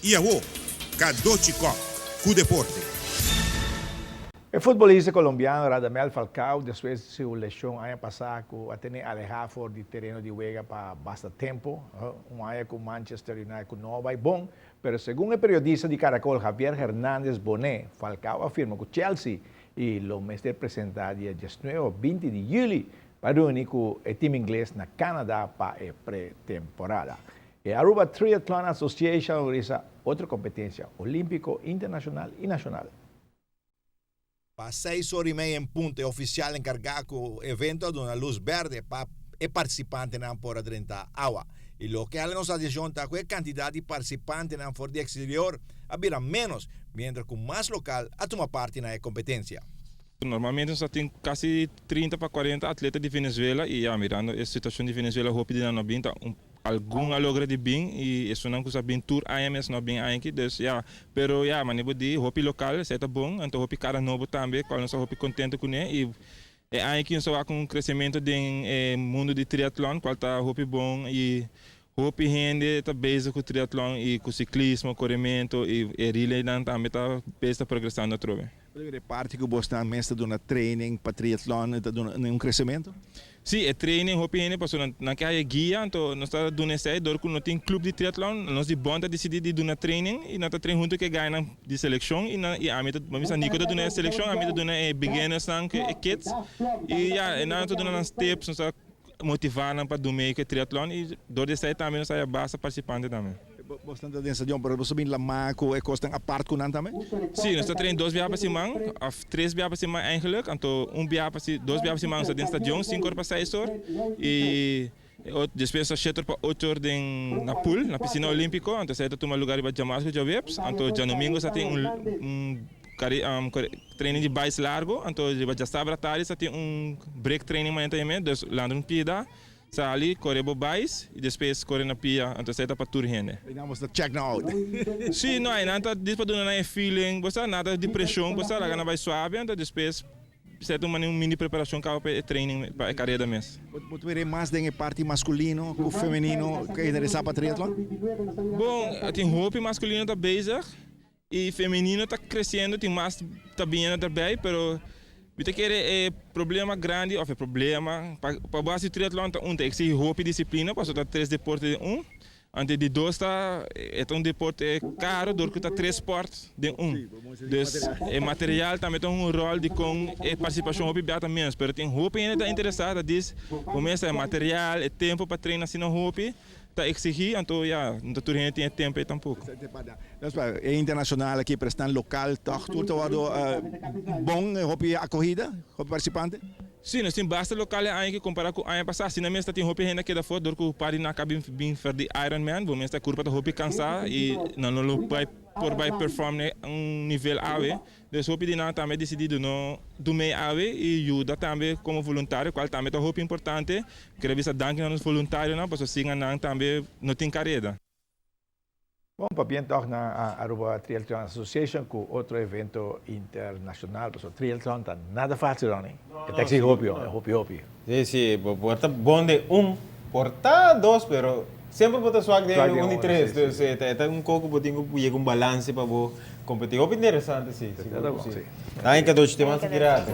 Y awo, Cadochi Kock cu deporte. E futbolista colombiano Radamel Falcao, despues di su lesion aña pasa cu a tene aleha for di tereno di wega pa basta tempo, un aña cu Manchester United cu no a bay bon, pero segun e periodista di Caracol Javier Hernandez Bonet, Falcao a firma cu Chelsea y lo mester presenta dia 19 of 20 di juli pa reuni cu e team ingles na Canada pa e pretemporada. E Aruba Triathlon Association a organisa otro competencia olimpico internacional y nacional. Pa 6:30 en punto, e oficial encarga cu e evento a duna luz berde pa e participantenan por a drenta awa. Y loke a hala nos atencion ta cu e cantidad di participantenan for di exterior a bira menos, mientras cu mas local a tuma parti na e competencia. Normalmente nos tin casi 30 pa 40 atleta di Venezuela y ya, mirando e situacion di Venezuela, hopi di nan no bin, ta algun a logra di bin y esunnan cu sa bin tur aña mes no bin aki, dus ja, pero ja, manera bo di, hopi local, esey ta bon, anto hopi cara nobo tambe, cual nos ta hopi contento cune y e aña aki nos ta wak un crecemento den e mundo di triatlon, cual ta hopi bon y hopi hende ta bezig cu triatlon y cu ciclismo, coremento y e relay nan tambe ta bezig ta progresando atrobe. E parti cu bo mes ta duna training pa triatlon ta duna un crecemento? Si, e training hopi hende paso nan ke haya guia, anto nos ta duna esey door cu no tin club di triatlon, nos di bond a dicidi di duna training y nan ta train hunto cu e guynan di seleccion y nan y ami ta mi Nico ta duna e seleccion, ami ta duna e beginners nan, e kids y ya, nan ta duna nan tips, nos ta motiva nan pa duna e triatlon y door di esey tambe nos haya basta participante tambe. Bo ta den stadion, pero bo bin lama cu e cosnan apart cu nan tambe? Si, nos ta train dos biaha pa siman, of tres biaha pa siman eigenlijk, anto un biaha pa dos biaha pa siman nos ta den stadion, 5 or pa 6 or, y despues ta 7 or pa 8 or den na pool, na piscina olimpico, anto esey ta tuma lugar riba diamars cu diahuebs, anto diadomingo sa tin un training di bike largo, anto riba diasabra tardi sa tin un break training manera ta yama, dus landa un pida, sali, core bo bike y despues core na pia, anto esey ta pa tur hende. Y nan ta check nan out. Si, no, y nan ta dis pa duna nan e feeling, bo sa, nada di presion, bo sa, laga nan bay suave, anto despues esey ta un mini preparacion caba pa e training, pa e careda mes. Bo ta mira mas den e parti masculino of femenino cu ta interesa pa triatlon? Bon, tin hopi masculino ta bezig y femenino ta creciendo, tin mas ta biniendo erbij, pero mi ta kere e problema grandi, of e problema, pa bo haci triatlon ta un, ta exige hopi disciplina, pasobra ta tres deporte den un. Anto di dos ta, e ta un deporte caro, door cu ta tres sport den un. Dus e material tambe ta un rol di con e participacion hopi bia ta menos, pero tin hopi hende ta interesa, ta dis, bo mes e material, e tempo pa train asina hopi, ta exigi, anto ja, no ta tur hende tin e tempo ey tampoco. E internacional aki, pero esnan local, toch tur ta wordo bon, hopi acogida, hopi participante? Si, nos tin basta local e aña aki compara cu aña pasa. Asina mes ta tin hopi hende a keda for, door cu par di nan a bin for di Ironman, bo mes ta curpa ta hopi cansa y nan no lo bay por bay perform na un nivel awe. Dus hopi di nan tambe a dicidi di no duna awe y yuda tambe como voluntario, cual tambe ta hopi importante. Quiero bisa danki na nos voluntarionan, pasobra sin nan tambe no tin careda. Bon, pabien toch na Aruba Triathlon Association cu otro evento internacional. So triathlon ta nada facil, Ronnie. E ta exige hopi, hopi, hopi. Si, por ta bon den un, por ta dos, pero semper bo ta zwak den un y tres. Dus ta un poco bo tin cu yega un balance pa bo competi. Hopi interesante, si. Ta bon, si. Danki, Cadochi, te mas aki rato.